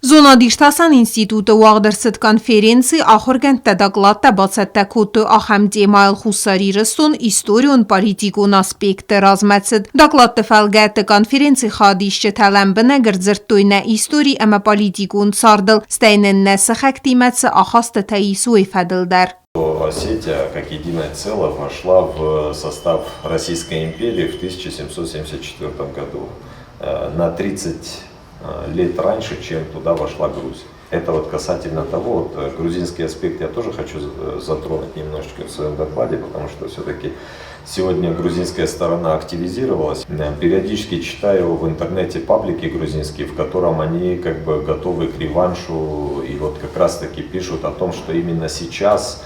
Зонад-иртасӕн институты уагъд ӕрцыд конференци, ахуыргӕндтӕ докладтӕ бацӕттӕ кодтой ахӕм темӕйыл Хуссар Ирыстон историон-политикон аспектты размӕцыд. Докладты фӕлгӕтты конференцийы хайадисджытӕ лӕмбынӕг ӕрдзырдтой нӕ истори ӕмӕ политикон цардыл, стӕй нын нӕ сыхӕгтимӕ цы ахастытӕ ис, уый фӕдыл дӕр. Осетия, как единое целое, вошла в состав Российской империи в 1774 году. На 30 лет раньше, чем туда вошла Грузия. Это вот касательно того, вот грузинский аспект я тоже хочу затронуть немножечко в своем докладе, потому что все-таки сегодня грузинская сторона активизировалась. Периодически читаю в интернете паблики грузинские, в котором они как бы готовы к реваншу и вот как раз таки пишут о том, что именно сейчас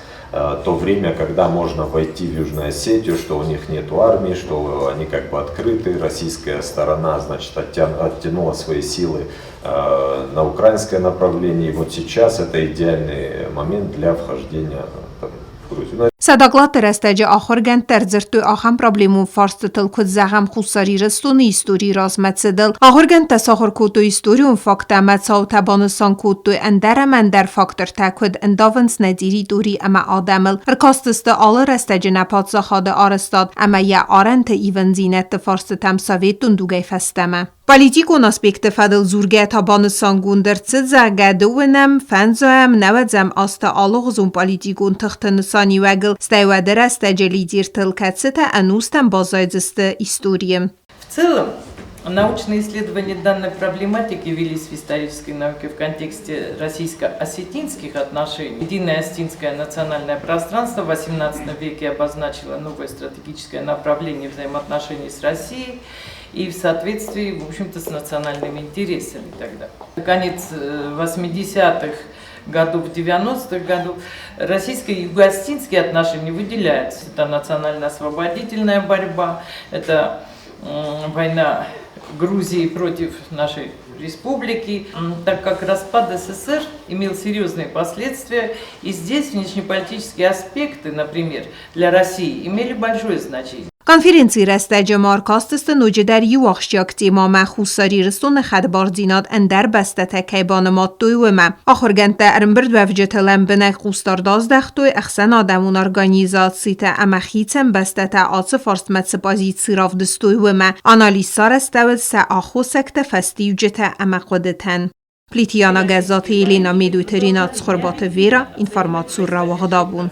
то время, когда можно войти в Южную Осетию, что у них нет армии, что они как бы открыты, российская сторона, значит, оттянула свои силы на украинское направление. И вот сейчас это идеальный момент для вхождения там, в Грузию. Сӕ докладты рӕстӕджы ахуыргӕндтӕ ӕрдзырдтой ахӕм проблемон фарстытыл, куыд, зӕгъӕм, Хуссар Ирыстоны историйы размӕцыдыл. Ахуыргӕндтӕ сахуыр кодтой историон факттӕ ӕмӕ цаутӕ банысан кодтой ӕндӕр ӕмӕ ӕндӕр фактортӕ, куыд ӕндавынц нӕ территори ӕмӕ адӕмыл. Ӕркастысты алы рӕстӕджы нӕ паддзахады арӕзтад ӕмӕ йӕ арӕнты ивындзинӕдты фарстытӕм советон дугӕй фӕстӕмӕ. Политикон аспекты фӕдыл дзургӕ та банысангонд ӕрцыд, зӕгъгӕ, дыууынӕм, фӕндзайӕм, нӕуӕдзӕм азты алыгъуызон политикон тыхты нысаниуӕгыл, стӕй уӕды рӕстӕджы лидертыл, кӕцытӕ ӕнустӕм баззайдзысты историйы. В целом, научные исследования данной проблематики велись в исторической науке в контексте российско-осетинских отношений. Единое осетинское национальное пространство в XVIII веке обозначило новое стратегическое направление взаимоотношений с Россией и в соответствии, в общем-то, с национальными интересами тогда. Конец 80-х годов, 90-х годов российско-юго-осетинские отношения выделяются. Это национально-освободительная борьба, это война Грузии против нашей республики, так как распад СССР имел серьезные последствия, и здесь внешнеполитические аспекты, например, для России имели большое значение. Конференцийы рӕстӕджы ма ӕркастысты ноджыдӕр иу ахсджиаг темӕмӕ Хуссар Ирыстоны хӕдбардзинад ӕндӕр бӕстӕтӕ кӕй банымадтой, уымӕ. Ахуыргӕндтӕ ӕрӕмбырдуӕвджыты лӕмбынӕг хъусдард аздӕхтой ӕхсӕнадӕмон организацитӕ ӕмӕ хицӕн бӕстӕтӕ ацы фарстмӕ цы позици равдыстой, уымӕ. Анализ сарӕзтӕуыд сӕ аххосӕгтӕ, фӕстиуджытӕ ӕмӕ хъуыдытӕн. Плитиана Гӕззаты Елена, Медойты Ренат, Цхуырбаты Вера, информацион рауагъдабон.